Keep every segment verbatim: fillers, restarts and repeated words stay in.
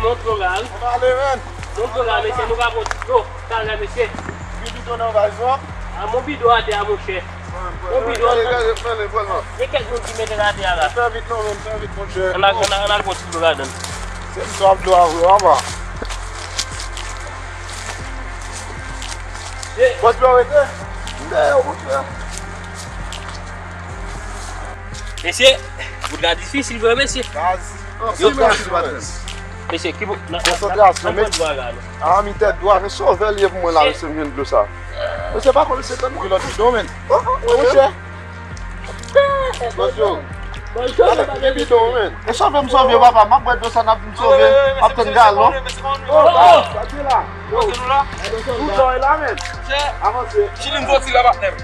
Montre la, wi. Ann ale, men. Montre la, mesye, nou ka pran ti dlo. Talè, mesye. Gen bidon nan valiz la? A, mon bidon atè a, monchè. Mon bidon. Gade, gade, pran li, pran li. Gen kèk moun ki mete l atè a la. Fè vit non, men, fè vit, monchè. Ann al, ann al, ann al pran ti dlo ladan l. Se m swaf dlo a vre, papa. Bòs dlo rete. M dèyè w, monchè. Mesye, wout la difisil vre, mesye. Baz. Anpil mèsi, patnè. Mesye, ki bo-, nan, nan, konsantrasyon, nan, men. Pran dwa la, non. A, mi tèt dwa, men sovè l ye pou mwen la, mesye, m jwenn dlo sa. Mesye, pa konn se tann ki lòt bidon, men. Oh, oh, oh, monchè. Bonjou. Bonjou. Gade, gen bidon, men. E sove m sove, papa. M ap bwè dlo sa, n ap vin sove. M ap tann galon. Oh, oh. Sa te la. Yo. Tout dlo la, men. Avanse. Chili m soti la, patnè m.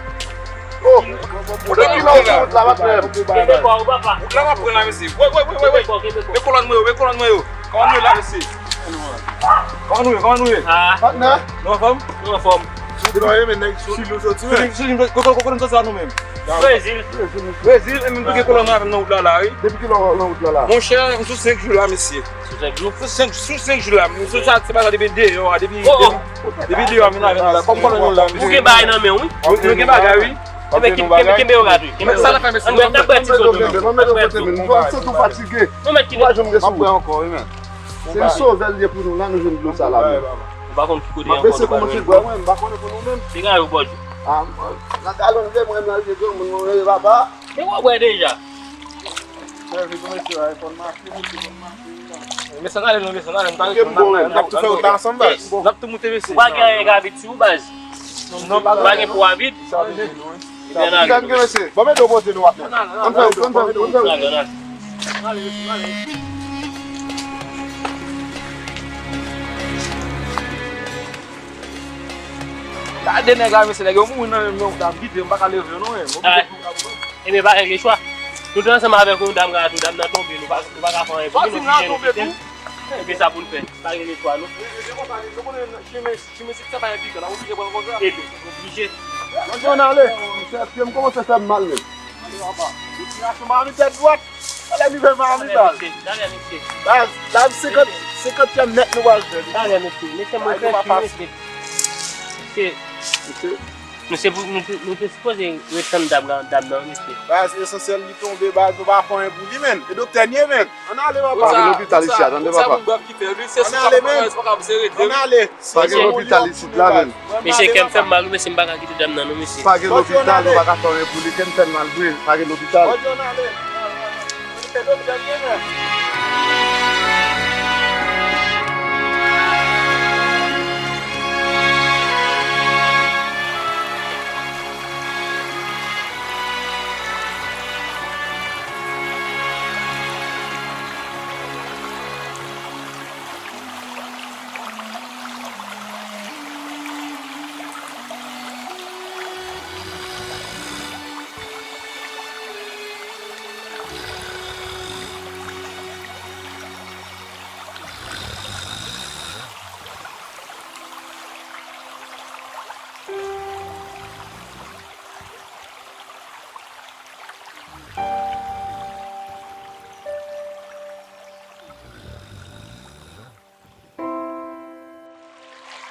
Oh, ou te ki la ou sou wout la, patnè m? Kenbe kò w, papa. Wout la m ap pran la, mesye. Wè, wè, wè, wè, wè. Kenbe kò, kenbe kò. Men kolòn mwen yo, men kolòn mwen yo. Kòman nou ye la, mesye? Kòman nou ye, kòman nou ye? Ah. Patnè? Nou anfòm? Nou anfòm. Sou dlo ye, men nèg sou Chili nou soti, men. Chili, Chili, kote, kote, kote nou soti la nou menm? Brezil. Brezil, e menm tou gen kolòn mwen avè m nan wout la, la, wi. Depi ki lè w nan wout la, la? Monchè, m sou senk jou la, mesye. Sou senk jou? Sou senk, sou senk jou la. M sou sa, se pa sa depi deyò a, depi, oh, oh, depi, depi deyò a, vin avè nou la. Kòm kolòn nou la, mesye. Ou gen bagay nan men w, wi. Nou, nou gen bagay, wi. Enben, kenbe, kenbe yo rad, wi. Kenbe yo rad. Ann bwè, ann bwè ti dlo tou. Ann bwè ti dlo. Ou pa janm gen sou ou. Mwen santi w fatige. Nou mèt kite. M ap bwè ankò, wi, men. Se yon sovè l ye pou nou la, nou jwenn dlo sa la, men. Ou pa konn ki kote ankò nou pral jwenn. M ap eseye kòmanse bwè, mwen, m pa konnen pou nou menm. Piga yo bòdjou. Ah, nan galon de mwen, m nan rive granmoun, mwen, papa. Men w ap bwè deja. Sèvi pou mesye a, fò n mache, mesye, fò n mache. Mesye, n ale non, mesye, n ale, n pa ret non, n ap, n ap tou fè wout la ansanm, baz. N ap tou moute, mesye. Ou pa gen anyen k ap vit sou ou, baz. Non, pa gen pou a vit. Sa vle di nou, wi. Ebyen, n ale. Bon, men dlo pote nou ap. Ann fè wout, ann fè wout, ann fè wout. Gade nèg la, mesye, nèg yo mouri nan men m, m ap kite, m pa ka leve yo non, men. Ebyen, pa gen lechwa. Nou te ansanm avèk yon dam la tou, dam nan tonbe, nou pa, nou pa ka fè anyen pou li, nou fije nou kite l. Ebyen, sa pou n fè. Pa gen lechwa, non. Ebyen, se konsa, nou konnen chimen, chimen se sa pa yon pikan, n ap oblije pran l konsa. Ebyen, oblije. Ann ale. Misye, pye m kòmanse fè m mal, menm. Ale, papa. Destinasyon Miami tèt dwat. Ale, mi fè Miami, baz. Talè, mesye. Baz, la senkant, senkantyèm nèt nou pral fè. Talè, mesye. Mesye, mwen fè fi, mesye. Mesye. Mesye. Nou se pou, nou te, nou te sipoze ret tann dam la, dam nan, mesye. Baz, esansyèl li tonbe, baz, nou pa fè anyen pou li, menn. E doktè n ye, menn. Ann ale, papa. Pa gen lopital isi a, tande, papa. Ann ale, menn. Ann ale. Pa gen lopital isit la, menn. Mesye, kè m fè m mal, wi, mesye, m pa ka kite dam nan, non, mesye. Pa gen lopital, nou pa ka fè anyen pou li, kè m fè l mal vre, pa gen lopital. Bòdjou, ann ale. Ann ale, doktè n ye, menn.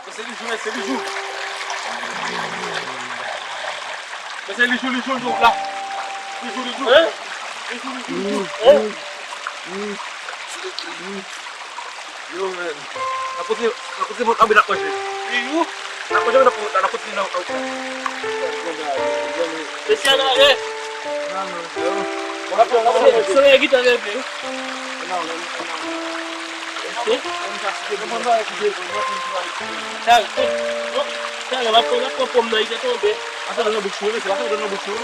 Mesye Lijou, mesye Lijou. Mesye Lijou, Lijou, Lijou, la. Lijou, Lijou. Hein? Lijou, Lijou, Lijou. Hein? Yo, men. N ap kontinye, n ap kontinye, anben n ap manje. Wi, yo. N ap manje, n ap, n ap kontinye nan wout la. Mesye, ann ale. Solèy gentan leve, wi. Mesye. Talè, talè, m ap pran, m ap pran pòm nan, li te tonbe. Pase nan bouch ou, mesye, pase nan bouch ou.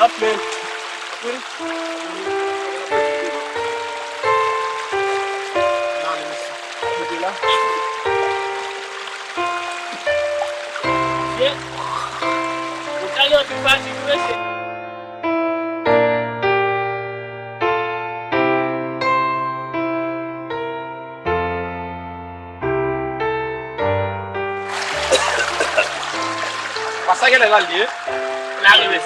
Ap men. Ye. Ou ka gen anpil fatig, wi, mesye. Pase genlè l al byen. L al byen.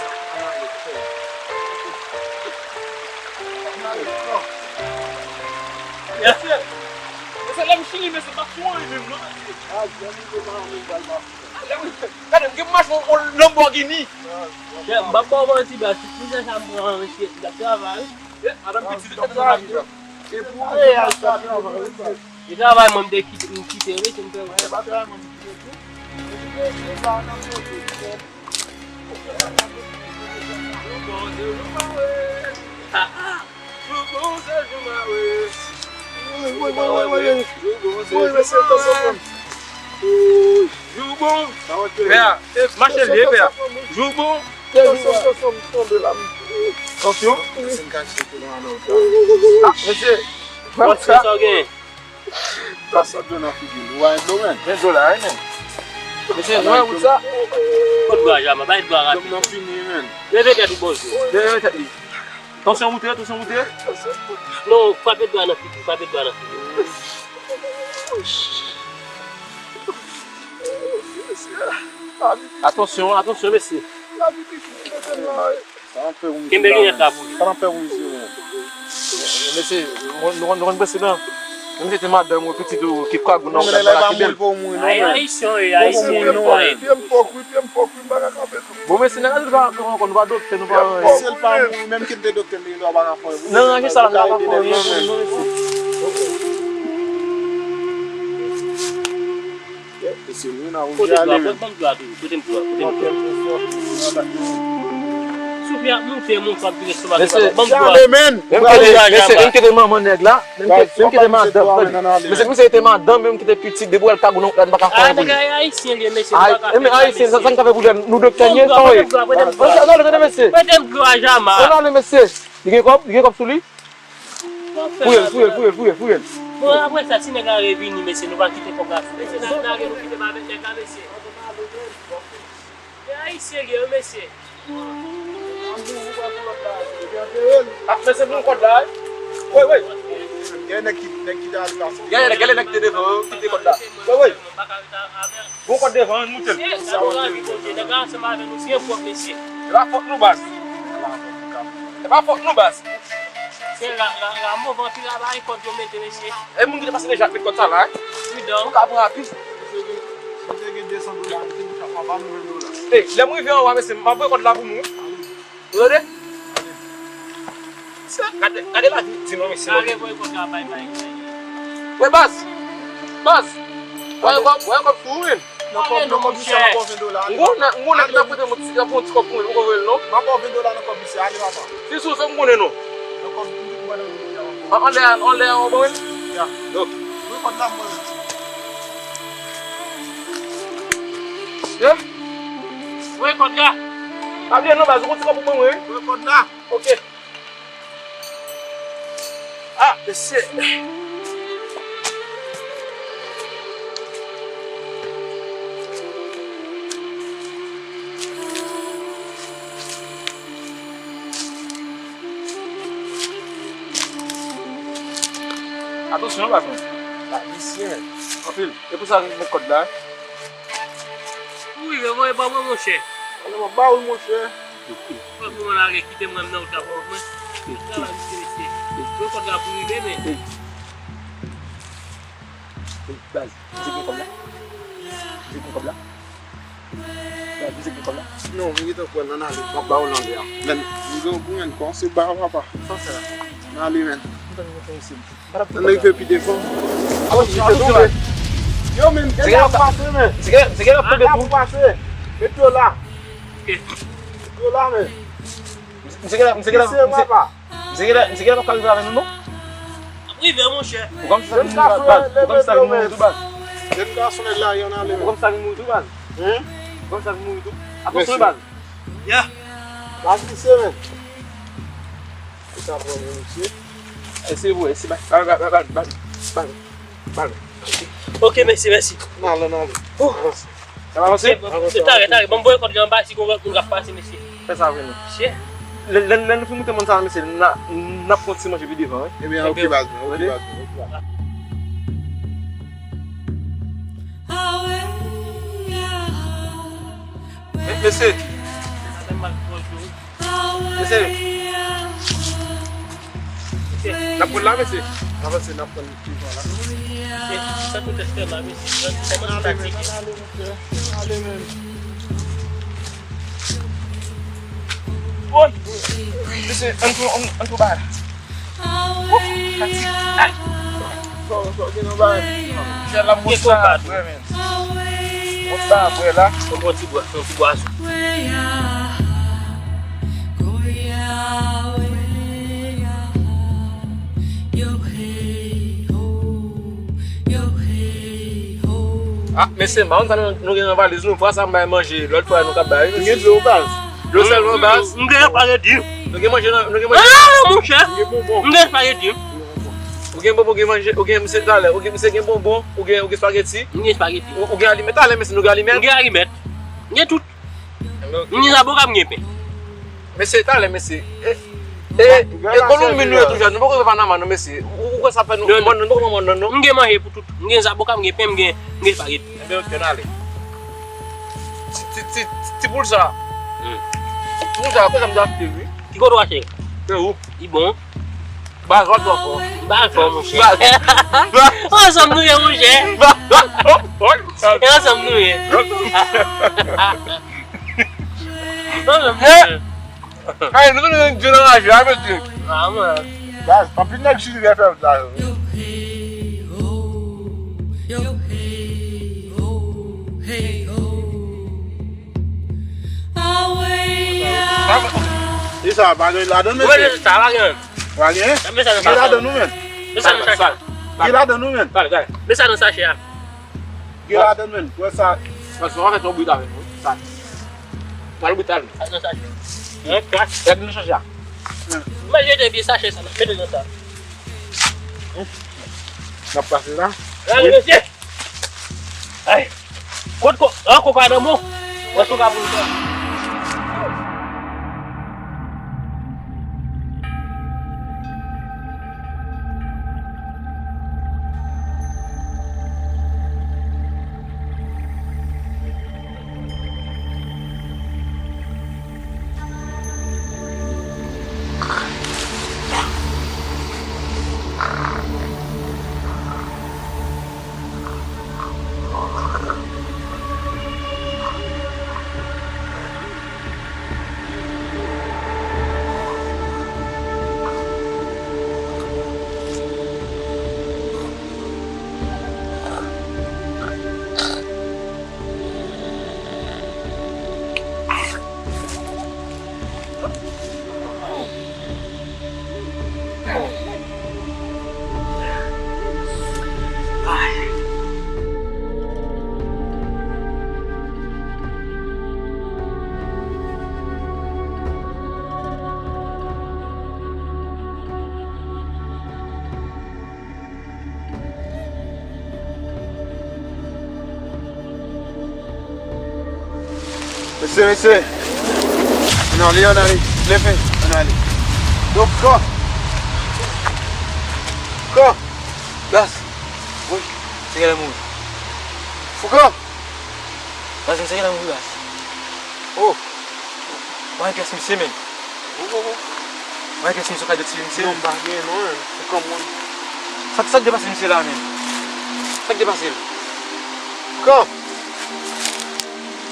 Mesye, mesye, lè m chili, mesye, m pa fè anyen menm non, mesye. Ah, Johnny, se pa anyen, bal pa fè. Gade, m gen mache yon, yon Lamborghini. Chè, m p ap ba w manti, baz, si pou sa, sa m pran, mesye, m t ap travay. Eh, madanm pitit, li t ap travay. E pou ou, e al travay, mesye. Li travay, mwen, m te kite, m kite, mesye, m fè. Eh, pa travay, mwen, m kite tou. Mesye, mesye, sa nan kote, mesye. Jou bon. Pè a, mache lye, pè a. Jou bon. Tansyon. Ah, mesye. Tansyon sa w genyen? Pase dlo nan figi l. Ou pa gen dlo, men. Gen dlo la, wi, men. Mesye, nou wè wout sa? Kot dlo a, Jama? Bay dlo a rapid. Dlo nan fini, men. Leve tèt ou, bonjou. Leve tèt li. Tansyon moute, tansyon moute. Non, frape dlo a nan figi, frape dlo a nan figi. Atansyon, atansyon, mesye. Kenbe linèt la pou li. Sa n ap fè pou misye, men? Mesye, nou, nou, nou konn prese nan. Menm si se madanm ou pitit ou ki kagou nan ou, la ki bèl. Ay, ayisyen, wi, ayisyen, wi, wi. Bon, mesye, nèg la di l pa ankò, nou pa doktè, nou pa anyen. Si l pa mouri, menm ki te doktè, li pa ka fè anyen. Nan ranje sa la, nou pa ka fè anyen pou li, non, mesye. Mesye, nou nan wout la ale, men. Kote m dlo a toujou? Kote m dlo a? Kote m dlo a? Soufle ap moute, monte, ap vire sou mache. Mesye, ban m dlo a. Menm kite, mesye, menm kite manman nèg la. Menm kite, menm kite madanm, tande. Mesye, misye te madanm, menm kite pitit, depi w wè l kagou nan wout la, nou pa ka fè anyen pou li. Ah, nèg la, ayisyen li ye, mesye, nou pa ka fè sa, mesye. Ayisyen, sa, sa n ka fè pou li? Nou doktè n ye, sa w ye? Ann ale, tande, mesye. Prete m dlo a, Jama. Ann ale, mesye. Li gen kòb? Li gen kòb sou li? Fouye l, fouye l, fouye l, fouye l, fouye l. Bon, apre sa, si nèg la revini, mesye, nou pa kite kòb la sou. Mesye, n ap lage, nou kite m avèk nèg la, mesye. Se ayisyen li ye, wi, mesye. Ah, mesye, pran kòd la, wi. Wi, wi. Gen nèg ki, nèg ki te al pase. Gen, gen nèg ki te devan, yo kite kòd la. Wi, wi. Bon, kòd devan, ann moute l. Mesye, sa nou anvi konte, nèg la ansanm avè nou, se yon pwòp mesye. Se pa fòt nou, baz. Se pa fòt nou, baz. Se la, la, la, movan pi la bay kòd yo mete, mesye. E moun ki te pase deja ak met kòd sa la, wi. Pridan. Nou ka pran api. Misye gen, misye gen de san dola, misye gen chak pa ba nou ven dola. Ey, lè m rive anwo a, mesye, m ap voye kòd la pou nou. Ou tande? Se, gade, gade lavi di non, mesye. Gade voye kòd la bay, bay, bay. Wè, baz. Baz. Wè, kòb, wè, kòb sou ou, men. Nan kòb, nan kòb misye a, m ap ba w ven dola. M gon nèg, m gon nèg ki t ap prete m yon ti, yon ti kòb pou mwen, ou konn voye l non? M ap ba w ven dola nan kòb misye, ale papa. Si sou fè m konnen non. Nan kòb misye, m ap ba w ven dola. An, anlè a, anlè a, ou ban mwen? Ya. Ok. Voye kòd la, m ban mwen. Ye? Voye kòd la. Pa bliye non, baz, ou gon ti kòb pou ban mwen, wi. Voye kòd la. Ok. Ah, mesye. Atansyon, patwon. Ah, visye, men. Anpil. E pou sa, met kòd la. Ou rive, voye ban mwen, monchè. Alò, m ap ba ou l, monchè. Fòk nou lage, kite m wè m nan wout la pou mwen. Travay, mesye, mesye. Voye kòd la pou rive, men. Ey, baz, misye gen kòb la? Misye gen kòb la? Baz, misye gen kòb la? Non, m gentan kwè l, ann ale. M ap ba ou l anlè a. Men, m gen yon goumen kòmanse ba papa. Sa w fè la? Ann ale, men. M tande yon fè isit. Ann rive pi devan. Yo, men, gade ap pase, men. Gade ap pase. Met yo la. Met yo la, men. Misye genlè, misye genlè, misye genlè, misye genlè p ap ka rive avè nou non. Ap rive, monchè. Ou kòmsi sa vin mouri tou, baz. Ou kòmsi sa vin mouri tou, baz. Jèn gason nèg la, y ann ale. Ou kòmsi sa vin mouri tou, baz. Hein? Ou kòmsi sa vin mouri tou. Atansyon, baz. Ya. Baz, misye, men. Sa pran, mesye. E se vre, e se ba, ba, ba. Ok, mesye, mèsi. N ale, n ale. Avanse. N ap avanse? Tare, tare, ban m voye kòd la anba, si gon lòt moun k ap pase, mesye. Fè sa vre, non. Mesye. Lè, lè, lè nou fin moute mòn sa, mesye, n a, n ap pran ti manje pi devan, wi. Ebyen, ok, baz mwen, ok, baz mwen, ok, baz mwen. Mesye. Mesye. Mesye. N ap pran la, mesye. N ap pran, n ap pran. E, sa tout espè la, mesye. Kòman se taktik? Ale, men. Woy! Mesye, ann tou, ann, ann tou ba. Woy! Taktik. Ay! Fò, fò, gen yon bagay. Jè la mwen sa, vre, men. Mwen sa, vre, la. Yon bon ti bwa, yon ti bwa. Ah, mesye, m pa konn sa nou, nou gen nan valiz nou. Fwa sa m bay manje, lòt fwa nou ka bay. M gen dlo, baz. Dlo sèlman, baz. M gen espageti. Nou gen manje nan, nou gen manje. Ah, monchè. M gen bonbon. M gen espageti. Ou gen bonbon, ou gen manje, ou gen, misye talè, ou gen, misye gen bonbon, ou gen, ou gen espageti. M gen espageti. Ou, ou gen alimèt, talè, mesye, nou gen alimèt. M gen alimèt. M gen tout. M gen zaboka, m gen pen. Mesye, talè, mesye. E, e, e, e, konnen nou menm nou ye toujou, nou poko rive Panama, non, mesye. Ou, ou kwè sa fè nou, non, non, nou poko mòn, non, non. M gen manje pou tout. M gen zaboka, m gen pen, m gen, m gen espageti. Enben, oke, n ale. Ti, ti, ti, ti poul sa. Hmm. Ti poul sa, kote m te achte, wi? Ki kote w achte? Se ou? Li bon? Baz, w ap twò fò. M pa fò, monchè. Baz. Ansanm nou ye, monchè. Baz, w ap twò fò. E ansanm nou ye. Ansanm nou ye. Ay, nou tounen di nan raje a, mesye. Ah, mwen. Baz, anpil nèg chili vè fè la. E sa, pa gen ladan, mesye. Sa pa gen. Pa gen? Gen ladan nou, men. Gen ladan nou, men. Gen ladan nou, men. Gen ladan, men. Wè sa. Paske w ap fè twòp brit avè nou. Sa. Pral brit avè nou. Sa nan sachè. Hein? Gade nan sachè a. Mwen jete vye sachè sa, mete nan sa. N ap pase la. Gade, mesye. Ay. Kot ko-, an koka nan mou. Wè si w ka pou l fè. Mesye, mesye. Ann ale, ann ale. Leve, ann ale. Donk, kò. Kò. Baz. Wi. Se genlè mouri. Foukan. Baz, se genlè mouri, baz. Oh. Mwen pyès misye, men. Mwen gen kesyon sou ka de ti misye. Non, m pa gen, non, men. Ou konprann. Sa, sa k te pase misye la, men? Sa k te pase l? Kò!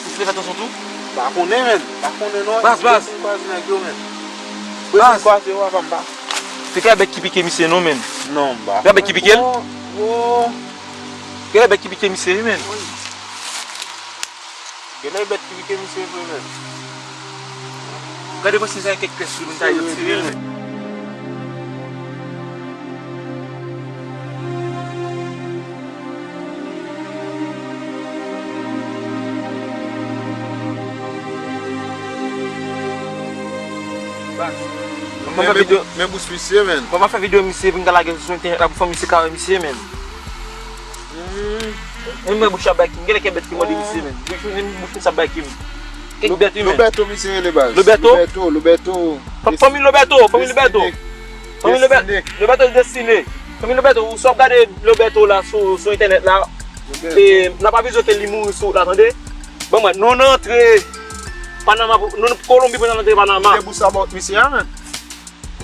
Misye te fè tansyon tou? M pa konnen, men. M pa konnen, non. Baz, baz. Baz, m kwaze nèg yo, men. Baz. M kwaze yo, avan m pa. Se kè bèt ki pike misye, non, men. Non, m pa. Kè bèt ki pike l? Wo, wo. Kè bèt ki pike misye, wi, men. Wi. Genlè bèt ki pike misye vre menm. Gade bon si sa gen kèk pyès sou li pou n ta retire l. Baz. Men, men, men bous misye, men. Kòman fè videyo misye vin ka lage sou entènèt la pou fè misye ka wè misye, men. Hmm. Menm mwen bouch ap bay ki m. Genlè kèk bèt ki mòde misye, men. Bouch, menm bouch misye ap bay ki m. Kèk bèt, wi, men. Loberto misye rele baz. Loberto? Loberto, Loberto. Fanmi Loberto, fanmi Loberto. Destine. Fanmi Loberto, Destine. Fanmi Loberto, ou sa w ap gade Loberto la sou, sou entènèt la. Loberto. E, n ap avize w ke li mouri sou wout la, tande. Bon, mwen, nou, nou antre Panama, pou, nou, nou Kolonbi pou n antre Panama. Ou te bous sa bòt misye a, men.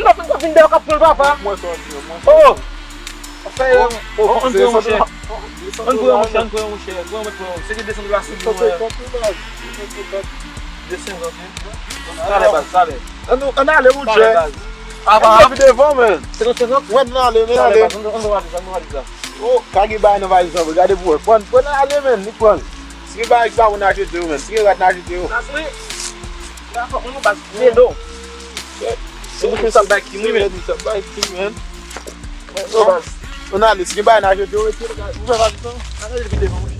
Ann, ann, ann, vin dèyè w k ap pran l, papa. Mwen sòti, mwen sòti. Oh! Sa fè, oh, oh, ann pran, monchè. Ann pran, monchè, ann pran, monchè. Pran, mwen pran. Se de desann dola sou mwen. De senkant, wi. Talè, baz, talè. Ann, ann ale, monchè. Talè, baz. Ann ale devan, men. Senkant, senkant? Wè, ann ale, men ale. Talè, baz, ann, ann ale, ann ale, baz. Oh, ka gen bagay nan valiz lan, vre. Gade pou wè. Pran, pran nan ale, men. Li pran. Si gen bagay ki pa bon, n achte yo, men. Si gen rad, n achte yo. Sa vre. Dakò, mwen, baz, mwen do. Se mwen ki sa bay ki mwen, men. Sa bay ki, men. Mwen do, baz. Ann ale, si gen bagay n achte yo, retire, baz. Ouvè valiz lan. Ann ale depi devan, monchè.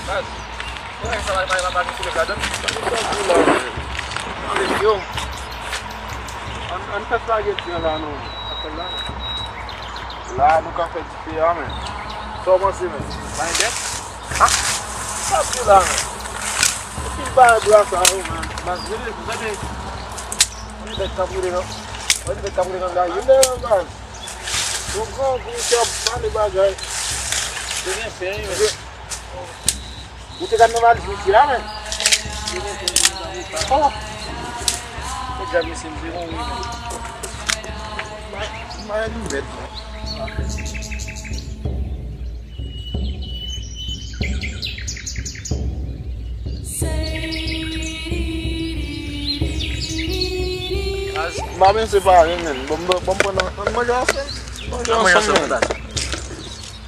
Baz, bagay sa la, pa, pa, pa gen koulè ladan. Sa nou fè pou la, men? Ann, ann fè spageti an la, non. Apèl la, non. La, nou ka fè dife a, men. Sa w panse, men? Pa gen bèt? Ha? Sa w di la, men? Anpil bagay bra sa, yo, men. Baz, vini, vini. Ann bèt k ap woule nan, ann bèt k ap woule nan lari. Vin dèyè, baz. Yon gran gou ki ap pale bagay. Te gen fen, wi, men. Ou te gad nan valiz misye a, men. Oh! Fòk gad misye, misye gon wi, men. Mwen, mwen, nou mèt, men. M pa menm separe, men. Bon, bon, bon, bon, ann manje ansanm. Manje ansanm, men.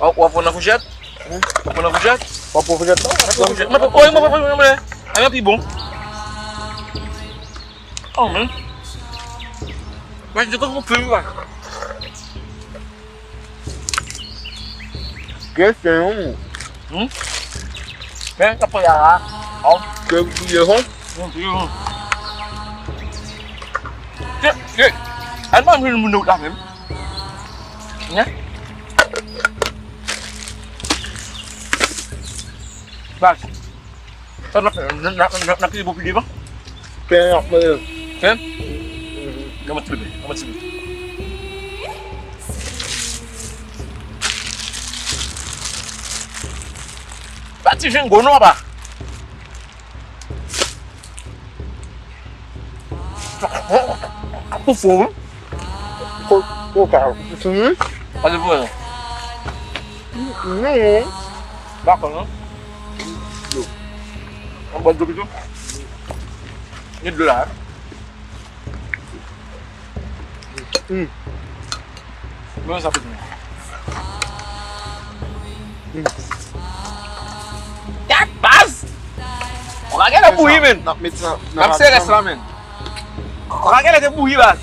W ap pran nan fouchèt? Ou pran nan fouchèt? W ap pran fouchèt la? Mwen pran fouchèt. Mwen pran, mwen pran, mwen pran, mwen pran. A, men pi bon. Oh, men. Mwen di konn konprann, wi. Gen fen, wi. Hmm? Men, sa pran la, la. Oh. Ke w touye, ho? Mwen touye, ho. Ke, ke. Al manje moun nan la, menm. Nè? Baz. Sa n ap fè? N ap, n ap, n ap, n ap kite pou pi devan? Pen ap manje. Pen? Nan mwen ti bebe, nan mwen ti bebe. Pa ti jengo non, papa. Ou fò, wi. Ko-, koka. Fini? Pa gen pwoblèm. Non. Dakò, non? Yo. Yon bòl dlo pito? Gen dlo la, wi. Hmm. Mwen sa pou mwen. Gad baz! Koka genlè bouyi, men. N ap met sa nan, n ap sere rès la, men. Koka genlè te bouyi, baz.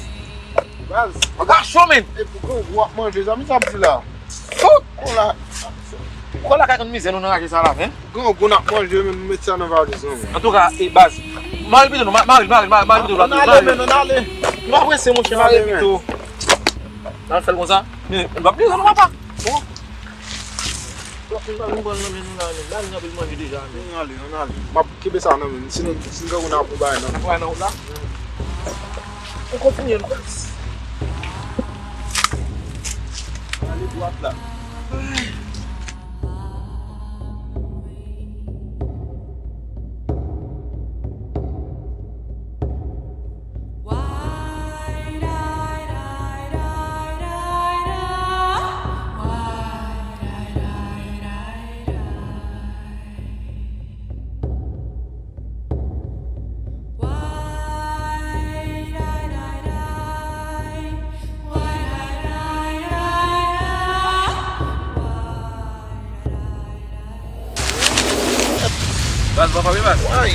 Baz. Koka cho, men. E pou grangou ap manje, zanmi, sa ap di la. Fout! Kola. Kola ka konn mizè nou nan raje sa la, men. Grangou n ap manje, men nou met sa nan valiz lan, men. Antouka, e baz. Mare l pito, non, ma-, mare l, mare l, mare l pito. Ann ale, men, ann ale. Nou pa prese, monchè, mare l pito. N al fè l konsa. Men, nou p ap bezwen non, papa. Bon. Fòk nou pa vin pran l nan men nou la, men. Baz, nou ap manje deja, men. Ann ale, ann ale. M ap kenbe sa nan men m. Si nou, si nou gen yon apou bagay nan. Bagay nan wout la. Ou kontinye, baz. Ale dwat la. Baz, bò pa baz. Woy.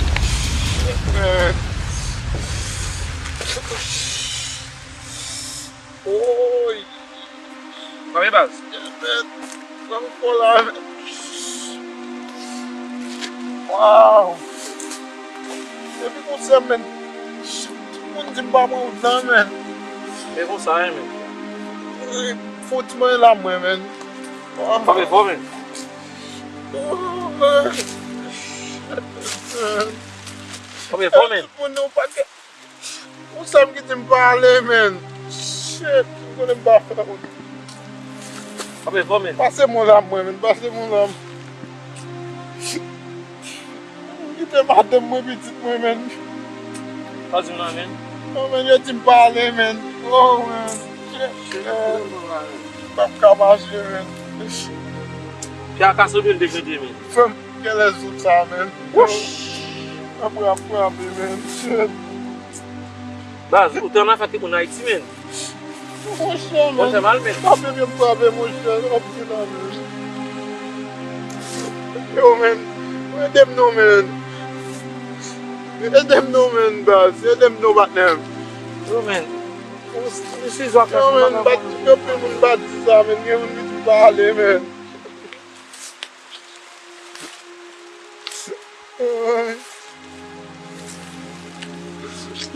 Woy. Premye baz. Premye fò la. Wow. Depi konsa, men. Moun di m pa pran wout nan, men. Men konsa, wi, men. Fon ti mwen la, mwen, men. Fòme fò, men. Fòme fò, men. Tout moun nan pakèt. Ou sa m ki di m pa ale, men. Shit, m konnen m pa fè wout. Fòme fò, men. Pase mwen la, mwen, men. Pase mwen la. M kite madanm mwen, pitit mwen, men. Pa di m nan, men. Non, men, yo di m pa ale, men. Oh, men. Shit, men. M p ap ka mache, men. Pye a kase oubyen l deklete, men. Fè m kèlè zout sa, men. Wouch! Apre ap frape, men. Shit. Baz, ou te nan fè ki moun Ayiti, men. Monchè, men. Monchè, mal, men. Frape byen frape, monchè. Yo, men. Ede m non, men. Ede m non, men, baz. Ede m non, patnè m. Yo, men. Yo, men, bat, gen anpil moun bat di sa, men. Gen moun ki di pa ale, men.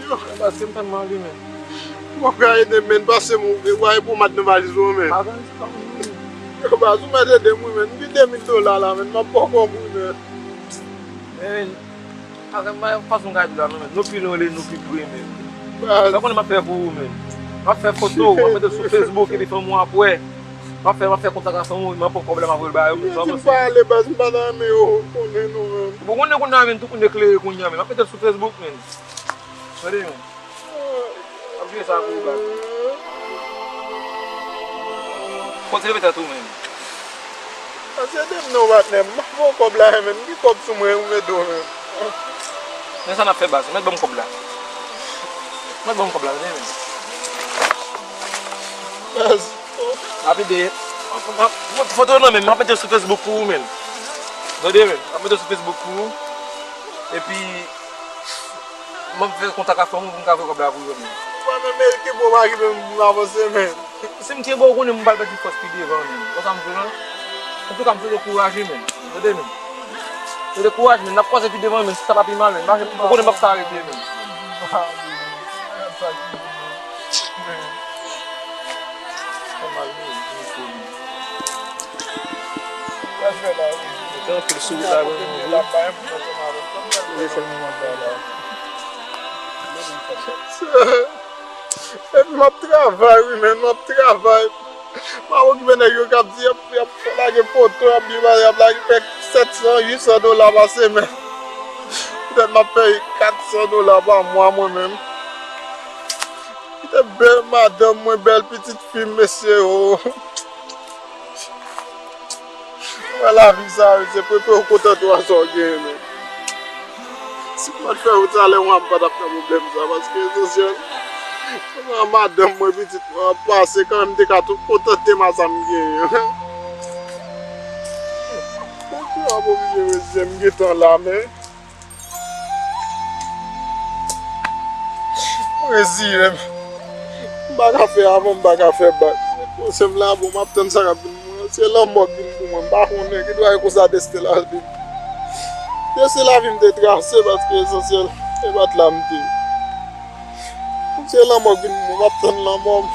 Yo. Paske m fè m mal, wi, men. Ou p ap ka ede m, men, pase m, ou, ou al pou mat nan valiz ou, men. Pa vin di sa, wi. Yo, baz, ou mèt ede m, wi, men. M gen de mil dola la, men, m ap poko mouri, men. Men, men, avè m, fason m ka di la, men, nou pi lwen, nou pi pre, men. Baz. Sa konnen m ap fè pou ou, men. M ap fè foto, m ap mete sou Facebook, epi fanmi w ap wè. M ap fè, m ap fè kontak ak fanmi w, m ap pran kòb la, m ap voye l ba yo, men. Yo di m pa ale, baz, m pa ta renmen yo konnen non, men. Bon, konnen kounye a, men, tout moun eklere kounye a, men. M ap mete l sou Facebook, men. Tande, men. M ap jwe sa pou ou, baz. Kontinye mete tou, men. Baz, ede m non, patnè m. M ap voye kòb la, men. M gen kòb sou mwen, ou ede w, men. Men sa n ap fè, baz. Ou mèt ban m kòb la. Ou mèt ban m kòb la, tande, men. Baz. Rapide. Foto nan men m, m ap mete sou Facebook pou ou, men. Tande, men. M ap mete sou Facebook pou ou. Epi, m ap fè kontak ak fanmi w pou m ka voye kòb la pou yo, men. Ou pa menm ki pou pa ki pou m avanse, men. Si m kenbe w, ou konnen m pral pèdi fòs pi devan, men. Wè sa m di w lan? Antouka, m swete w kouraj, wi, men. Tande, men. Swete kouraj, men. N ap kwaze pi devan, men. Si sa pa pi mal, men. Ou konnen m ap sa rete, men. Fè mal, men. Gen anpil sou wout la, men. Epi m ap travay, wi, men, m ap travay. M ap okipe nèg yo k ap di, y ap, y ap lage foto, y ap di, y ap lage, fè sèt san, uit san dola pa semèn. Petèt m ap fè kat san dola pa mwa, mwen menm. Kite bèl madanm mwen, bèl pitit fi m, mesye, o. Wè lavi sa, wi, se prefere w kontante w a sa w genyen, men. Si m pa t fè wout sa, lè mwa m pa t ap nan pwoblèm sa, paske esansyèl, kòman madanm mwen, pitit mwen ap pase, kanmenm m te ka tou kontante m a sa m genyen. Poukisa m oblije rete, m gentan la, men. Mwen reziye m. M pa ka fè avan, m pa ka fè bak. Konsèy m la, bon, m ap tann sa k ap vin pou mwen. Se lanmò k vin pou mwen. M pa konnen ki dwa e konsa desten la vin. Desten lavi m te trase, paske esansyèl, e pa t la m te. Se lanmò k vin pou mwen. M ap tann lanmò m.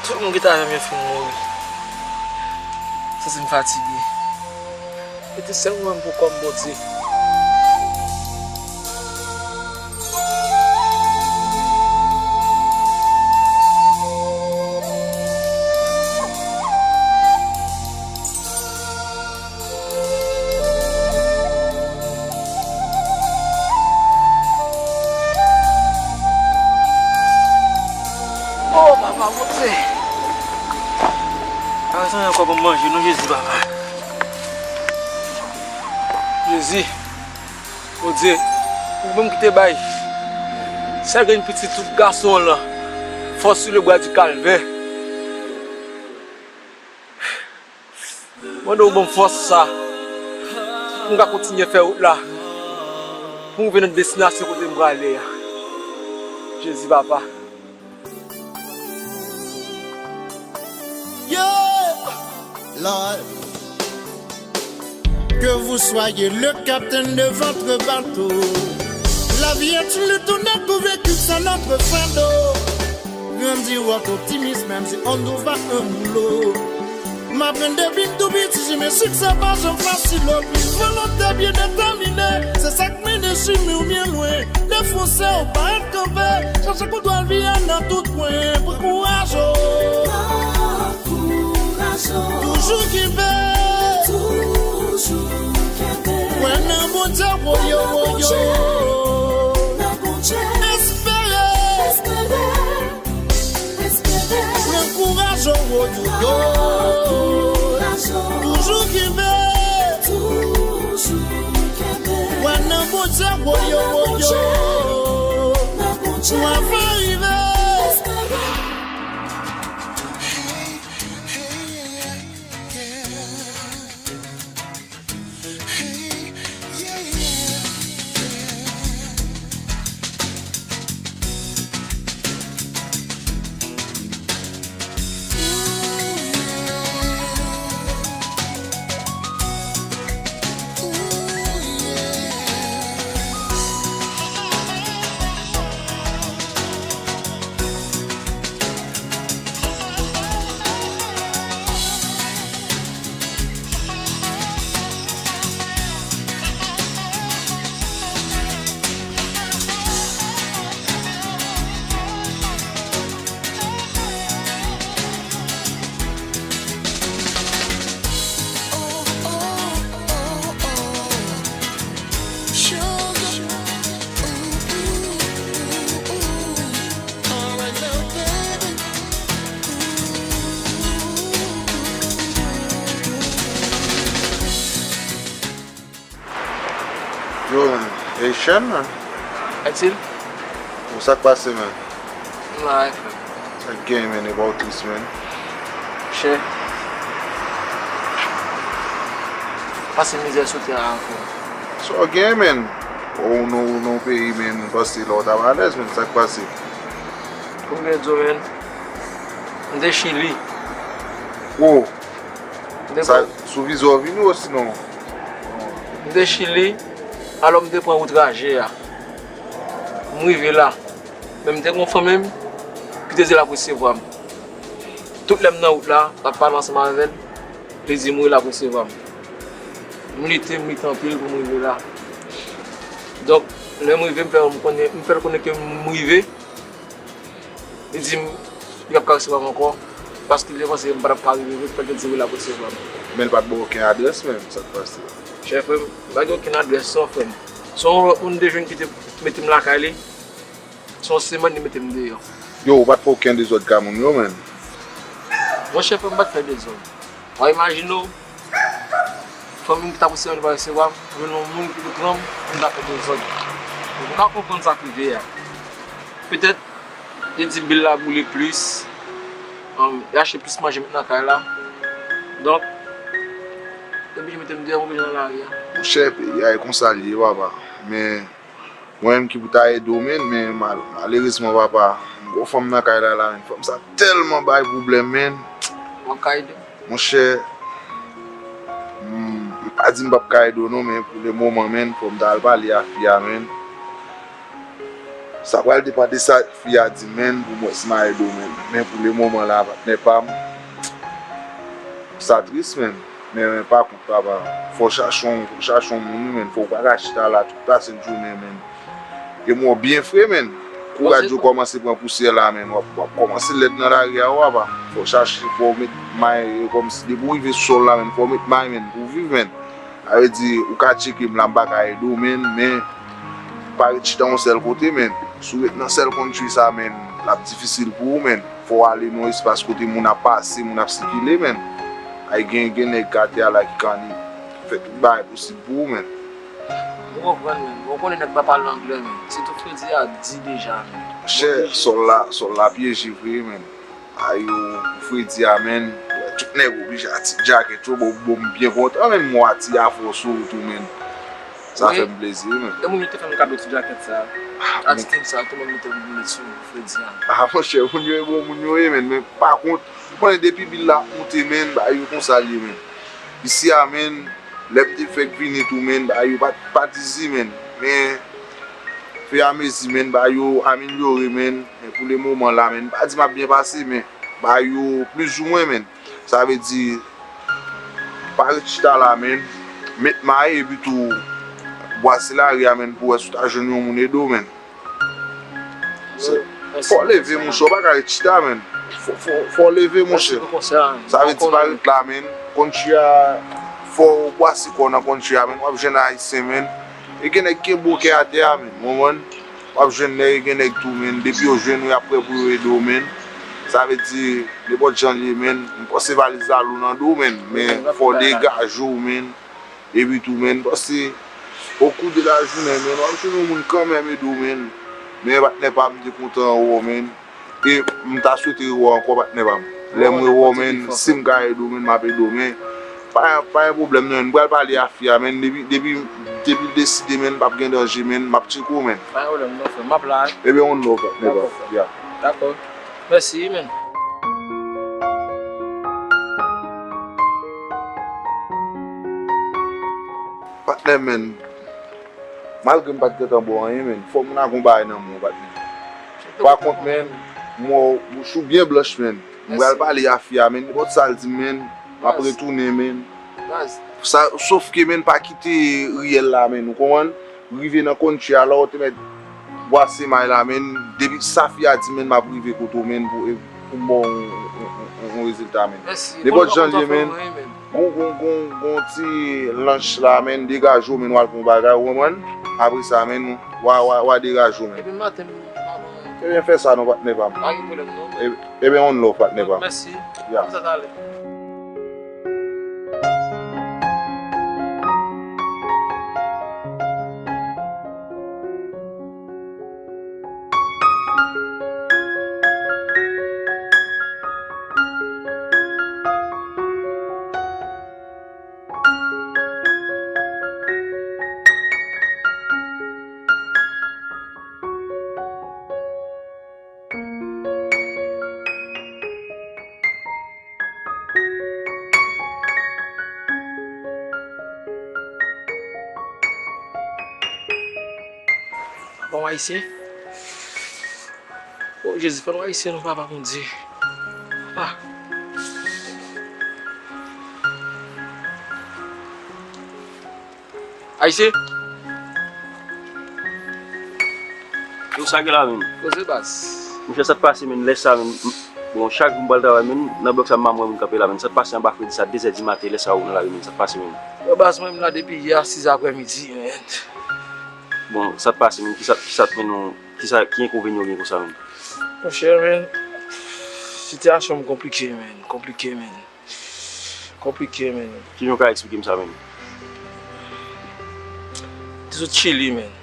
Tout moun ki t avè m yo fin mouri. Santi m fatige. Rete sèl mwen menm pou kò m, Bondye. Oh, papa, Bondye. Papa, sa ankò pou m manje, non, Jezi, papa. Jezi, Bondye, ou menm ki te bay sèl grenn pitit tout gason lan fòs sou le bwa di kalvè. Mande w ban m fòs sa pou m ka kontinye fè wout la, pou m rive nan destinasyon kote m prale a. Jezi, papa. Yeah! Lord. Que vous soyez le capitaine de votre bateau. La vie est une lutte, on est convaincu que c'est notre fardeau. Grandi w ak optimis, menm si on nou va an boulo. M aprann depi m tou piti, men siksè pa janm fasil, o. Pi volontè, byen detèmine, se sa k mennen Jimmy w byen lwen. Defonse w, pa ret kanpe, chache kontwòl vi a nan tout kwen. Pran kouraj, o. Pran kouraj, o. Toujou kenbe. Toujou kenbe. Kwè nan Bondye, woyo, woyo. Nan Bondye. Espere. Espere. Pran kouraj, o, woyo. Toujou kenbe. Kwè nan Bondye, woyo, woyo. Ou ap rive. Yo, man. Ey, Shen, man. Etil? Bon, sa k pase, man? M la, wi, frè m. Sa k genyen, man? E pa w tris, man? Monchè. Pase mizè sou tè a ankò. Sa w genyen, man? Ou nan, ou nan yon peyi, man, ou panse la w t ap alèz, man. Sa k pase? Pou m byen di w, man, m te Chili. Oh! Sa, sou viza w vini osinon? M te Chili, alò m te pran wout raje a. M rive la. Men m te gen yon fanmi m ki te di l ap resevwa m. Tout lè m nan wout la, m ap pale ansanm avè l, li di m wi, l ap resevwa m. M lite, m lite anpil pou m rive la. Donk, lè m rive, m fè, m konnen, m fè l konnen ke m rive. Li di m li p ap ka resevwa m ankò, paske li te panse m pa t ap ka rive vre, se fè l te di m l ap resevwa m. Men l pa t ba w okenn adrès menm, sa k pase? Chè frè m, m pa gen okenn adrès non, frè m. Se yon lòt moun de jwenn ki te mete m lakay li. Se yon semèn li mete m deyò. Yo, ou pa t fè okenn dezòd kay moun yo, menn? Monchè, frè m, m pa t fè dezòd. W a imajine w, fanmi m ki t ap resevwa m, li pa resevwa m, jwenn yon moun ki te pran m, pou m ta fè dezòd. Ou ka konprann sa k rive a. Petèt, li di bil la boule plis, um, li achte plis manje met nan kay la. Donk, li oblije mete m deyò, m oblije nan lari a. Monchè, peyi a e konsa l ye, papa. Men, Mwen menm ki pou ta ede w, menn, men mal-, malerezman, papa, m gon fanm nan kay la, la, menn. Fanm sa tèlman bay pwoblèm, menn. Ou ka ede m? Monchè, m, m pa di m p ap ka ede w, non, men pou le moman, menn, fò m ta al pale a fi a, menn. Sa pral depann de sa fi a di m, menn, pou m wè si m a ede w, menn. Men pou le moman la, patnè pa m, sa tris, menn. Men, men pa kont, papa, fò w chache yon, fò w chache yon moun, wi, menn. Fò w pa ka chita la tout lasent jounen, menn. Gen mò byen fre, menn. Kou radyo kòmanse pran pousyè la, menn, w ap, w ap kòmanse lèd nan lari a, wi, papa. Fò w chache, fò w met may, e, kòmsi depi w rive sou sòl la, menn, fò w met may, menn, pou w viv, menn. Sa vle di, ou ka tcheke m la, m pa ka ede w, menn, men pa ret chita yon sèl kote, menn. Si w ret nan sèl country sa, menn, l ap difisil pou ou, menn. Fò w ale nan yon espas kote moun ap pase, moun ap sikile, menn. Ay gen, gen nèg atè a la ki kanni. Fè tout bagay posib pou ou, menn. M konprann, menn. Ou konnen nèg pa pale anglè, menn. Se tout fredi a di deja, menn. Monchè, sòl la, sòl la pyeje vre, menn. Ay yo, fredi a, menn. Tout nèg oblije a ti djakèt yo, bon, bon, m byen kontan, menn, m wè ti afò sou ou tou, menn. Sa fè m plezi, wi, menn. E moun yo te fè m kado ti djakèt sa a. Ah, a ti tèm sa a, tou moun mete m mete sou fredi a. Ah, monchè, moun yo e bon moun yo ye, menn. Men, pa kont, ou konnen depi bil la ap moute, menn, bagay yo konsa l ye, menn. Isi a, menn, lè m te fèk vini tou, menn, bagay yo pa t, pa t izi, menn. Men, fè a mezi, menn, bagay yo amelyore, menn. Men pou le moman la, menn, m pa di m ap byen pase, men bagay yo plizoumwen, menn. Sa vle di, pa ret chita la, menn. Met maye, epi tou, bwase lari a, menn, pou wè si w ta jwenn yon moun ede w, menn. Se, fò w leve, monchè, w pa ka ret chita, menn. Fò, fò, fò w leve, monchè. Sa vle di, pa ret la, menn. Country a, fò w bwase kò w nan country a, menn. W ap jwenn Ayisyen, menn. E gen nèg ki gen bon kè atè a, menn. W konprann? W ap jwenn nèg, gen nèg tou, menn. Depi yo jwenn ou, y ap prè pou yo ede w, menn. Sa vle di, nenpòt jan l ye, menn, m panse valiz la lou nan do w, menn. Men fò w degaje w, menn. Epi tou, menn, m panse, okou de lajounen, menn, w ap jwenn yon moun kanmenm ede w, menn. Men patnè pa m, m te kontan wè w, menn. E m ta swete rewè w ankò, patnè pa m. Lè m rewè w, menn, si m ka ede w, menn, m ap ede w, men pa, pa gen pwoblèm, non, menn. M pral pale a fi a, menn, depi, depi, depi l deside, menn, p ap gen danje, menn, m ap tcheke w, menn. Pa gen pwoblèm, non, frè m, m ap la, wi. Ebyen, on love, patnè pa m. Dakò, frè. Ya. Dakò. Mèsi, menn. Patnè, menn, malgre m pa t gentan ba w anyen, menn, fò moun nan gon bagay nan men w, patnè. Pa kont, menn, m wè w bouch ou byen blanch, menn. M pral pale a fi a, menn, nenpòt sa l di m, menn, m ap retounen, menn. Sa, sof ke, menn, pa kite riyèl la, menn, ou konprann? Rive nan country a, lè w te mèt bwase may la, menn, depi sa fi a di, menn, m ap rive kote w, menn, pou, pou m ba w yon, yon, yon, yon rezilta, menn. Nenpòt jan l ye, menn. Gon, gon, gon, gon ti lunch la, menn, degaje w, menn, w al fè yon bagay, ou konprann? Apre sa, menn, w a, w a, w a degaje w, menn. Depi maten, m pa bon. Ebyen, fè sa non, patnè pa m. Pa gen pwoblèm, non, men. Ebyen, on love, patnè pa m. Mèsi. Ya. Sa t ale. Bon, Ayisyen. O Jezi, fè nou Ayisyen, nou, Papa Bondye. Ah. Ayisyen? Yo, sa gen la menm? Poze baz. Monchè, sa t pase menm, lè sa menm, m-, bon, chak jou m pral travay menm, nan blòk sa m pa wè moun kanpe la menm. Sa t pase anba fredi sa, de zè di maten, lè sa ou nan lari menm, sa t pase menm? Yo, baz, mwen menm la depi yè a sis zè aprèmidi, menn. Bon, sa t pase menm, kisa, kisa t mennen w, kisa, ki enkonvenyan w gen konsa menm? Monchè, menn, sitiyasyon m konplike, menn, konplike, menn. Konplike, menn. Kijan w ka eksplike m sa, menn? M te sot Chili, menn.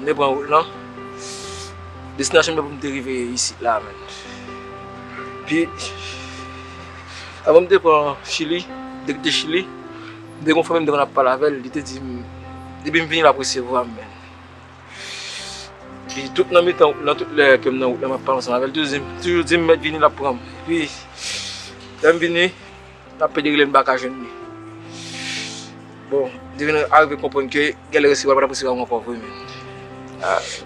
M te pran wout lan. Destinasyon m te pou m te rive isit la, menn. Pi, avan m te pran Chili, m te kite Chili, m te gon fanmi m te konn ap pale avè l, li te di m, depi m vini l ap resevwa m, menn. Epi tout nan mitan wout lan, tout lè ke m nan wout lan, m ap pale ansanm avè l, toujou di m, toujou di m mèt vini, l ap pran m. Epi, lè m vini, l ap pede rele m, m pa ka jwenn li. Bon, m te vin arive konprann ke gèlè resevwa l pa t ap resevwa m ankò vre, menn.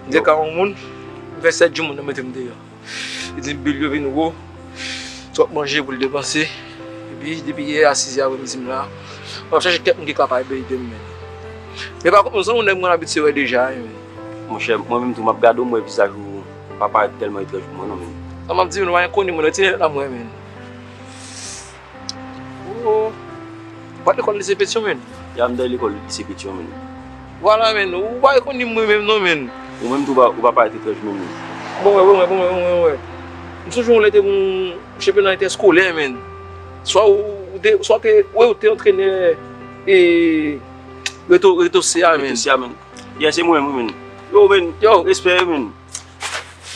M te ka yon moun, m fè sèt jou moun nan mete m deyò. Li di bil yo vin wo, twòp manje pou l depanse. Epi, depi yè a sis zè aprèmidi m la, m ap chache kèk moun ki kapab ede m, menn. Men pa kont, yon nèg mwen abitye wè deja, wi, menn. Monchè, mwen menm tou, m ap gade w, m wè vizaj ou pa parèt tèlman etranj pou mwen, non, menn. Sa m ap di, menn, ou pa renkoni mwen, non, ti nèg la mwen, menn. Oh. Ou pa t lekòl lise Petyon, menn? Ya, m t lekòl lise Petyon, menn. Vwala, menn. Ou pa rekonn mwen menm non, menn. Ou menm tou, ou pa, ou pa parèt etranj menm non. Bon, wè, bon, wè, bon, wè, bon, wè, bon, wè. M sonje yon lè te gon chanpyona entèskolè, menn. Swa ou, ou te, swa te, wi, ou te antrenè e reto, reto se a, menn. Reto se a, menn. Yeah, se mwen, wi, menn. Yo, menn. Yo. Respè, menn.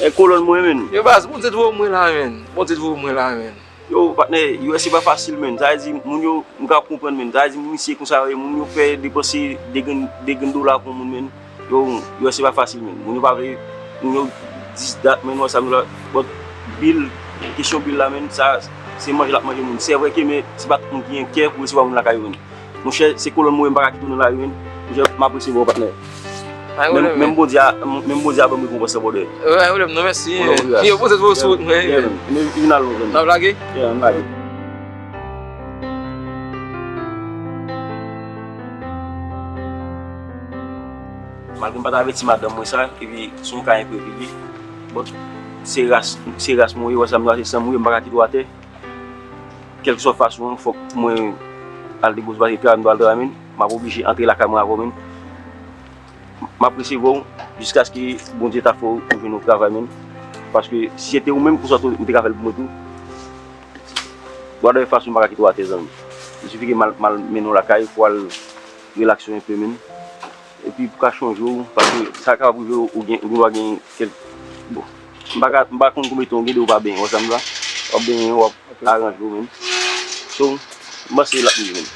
E kolòn mwen, menn. Yo, baz, Bondye t voye mwen la, menn. Bondye t voye mwen la, menn. Yo, patnè, U S A pa fasil, menn. Sa vle di, moun yo, m ka konprann, menn. Sa vle di, moun isit konsa, wi, moun yo fè depanse de grenn, de grenn dola pou moun, menn. Yo, yo, se pa fasil, menn. Moun yo pa vle, moun yo dis dat, menn, wè sa m la. Bon, bil, kesyon bil la, menn, sa, se manje l ap manje moun. Se vre ke, men, se pa tout moun ki gen kè pou resevwa moun lakay yo, menn. Monchè, se kolòn mwen, m pa ka kite w nan lari, menn. Monchè, m apresye w, patnè. Pa gen pwoblèm, menn. Menm Bondye a, menm Bondye a ban m rekonpans lan, brother. Pa gen pwoblèm, non, mèsi. Yo, poze w sou wout mwen. Yeah, menn. Vin al, menn. N ap lage? Yeah, n ap lage. Malgre m pa t avèti madanm mwen sa, epi se yon ka enprevi li. Bon, se ras, se ras mwen ye, wè sa m nan, se san mwen ye, m pa ka kite w atè. Kèlkeswa fason an, fòk mwen al depoze paspò m, m al travay, menn. M ap oblije antre lakay mwen avè w, menn. M ap resevwa w jiskaske Bondye ta fè w jwenn yon travay, menn. Paske si se te ou menm, konsa tou, ou te ka fè l pou mwen tou. Gade fason m pa ka kite w atè, zanmi. Il sifi ke m al, m al mennen w lakay pou w al relakse w enpe, menn. Epi pou ka chonje w, paske sa kapab rive w, ou gen, ou gen dwa gen kèk, bon, m pa ka, m pa konn konbyen tan w gen de ou pa benyen, w wè sa m di la? W ap benyen, w ap aranje w, menn. So, m panse l ap rive, menn.